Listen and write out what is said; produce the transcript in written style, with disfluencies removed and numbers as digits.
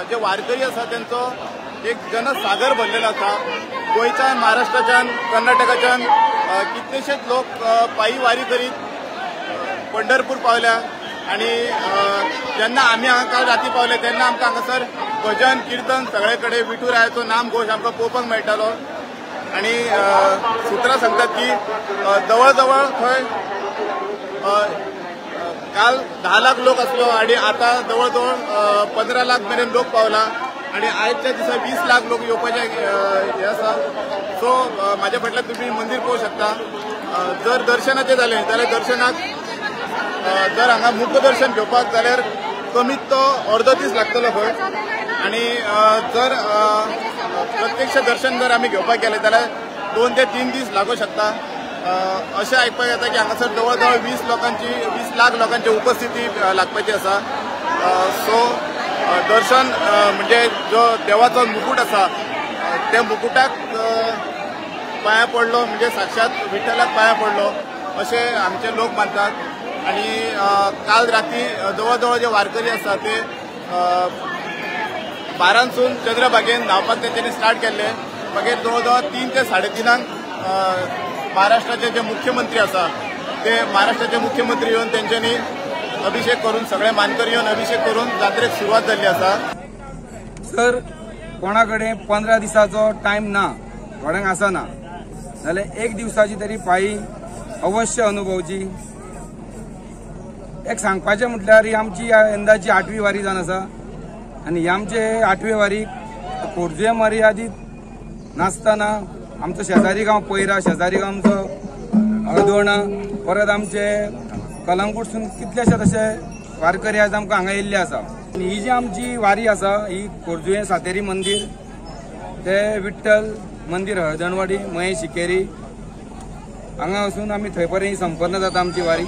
जे वारकरी आसा तेंचो एक जनसागर भरलेलो आसा. गोंयच्यान, महाराष्ट्राच्यान, कर्नाटकाच्यान कितलेशेच लोक पायी वारी करीत पंढरपूर पावल्या. आनी जेन्ना आमी हांगा काल राती पावले तेन्ना आमकां हांगासर भजन किर्तन सगळे कडेन विठुरायाचो नाम घोश आमकां पळोवपाक मेळटालो. आनी सुत्रां सांगतात की जवळ जवळ थंय काल 10 लाख लोक आसलो आनी आतां जवळ जवळ 15 लाख मेरेन लोक पावला आनी आयच्या दिसा 20 लाख लोक येवपाचे हे आसा. सो म्हाज्या फाटल्यान तुमी मंदीर पळोवंक शकता. जर दर्शनाचें जालें जाल्यार दर्शनाक जर हांगा मुखदर्शन घेवपाक जाल्यार कमीत तो अर्दो दीस लागतलो खंय. आनी जर प्रत्यक्ष दर्शन जर आमी घेवपाक गेले जाल्यार 2 ते 3 दीस लागूं शकता. अशें आयकपाक येता की हांगासर जवळ जवळ 20 लाख लोकांची उपस्थिती लागपाची आसा. सो दर्शन म्हणजे जो देवाचो मुकुट आसा त्या मुकुटाक पांया पडलो म्हणजे साक्षात विठ्ठलाक पांया पडलो अशें आमचे लोक मानतात. आनी काल राती जवळ जवळ जे वारकरी आसा ते 12 सून चंद्रभागेन न्हांवपाक तेंच्यांनी स्टार्ट केल्ले. मागीर जवळ जवळ 3 ते 3:30 महाराष्ट्राचे जे मुख्यमंत्री आसा ते महाराष्ट्राचे मुख्यमंत्री येवन तेंच्यांनी अभिषेक करून सगळे मानकरी येवन अभिषेक करून जात्रेक सुरवात जाल्ली आसा. सर, कोणा कडेन 15 दिसाचो टायम ना, थोड्यांक आसना, जाल्यार एक दिवसाची तरी पायी अवश्य अनुभवची. एक सांगपाचें म्हटल्यार ही आमची यंदाची 8वी वारी जावन आसा आनी ही आमचे 8वे वारीक खोर्जुवें मर्यादीत नासतना आमचो शेजारी गांव पैरा, शेजारी गांव आमचो हळदोणा, परत आमचे कलंगूटसून कितलेशे तशे वारकरी आज आमकां हांगा येयल्ले आसा. आनी ही जी आमची वारी आसा ही खोर्जुवें सातेरी मंदीर ते विठ्ठल मंदीर हळदणवाडी मये शिकेरी हांगा वचून आमी थंय पर्यंत संपन्न जाता आमची वारी.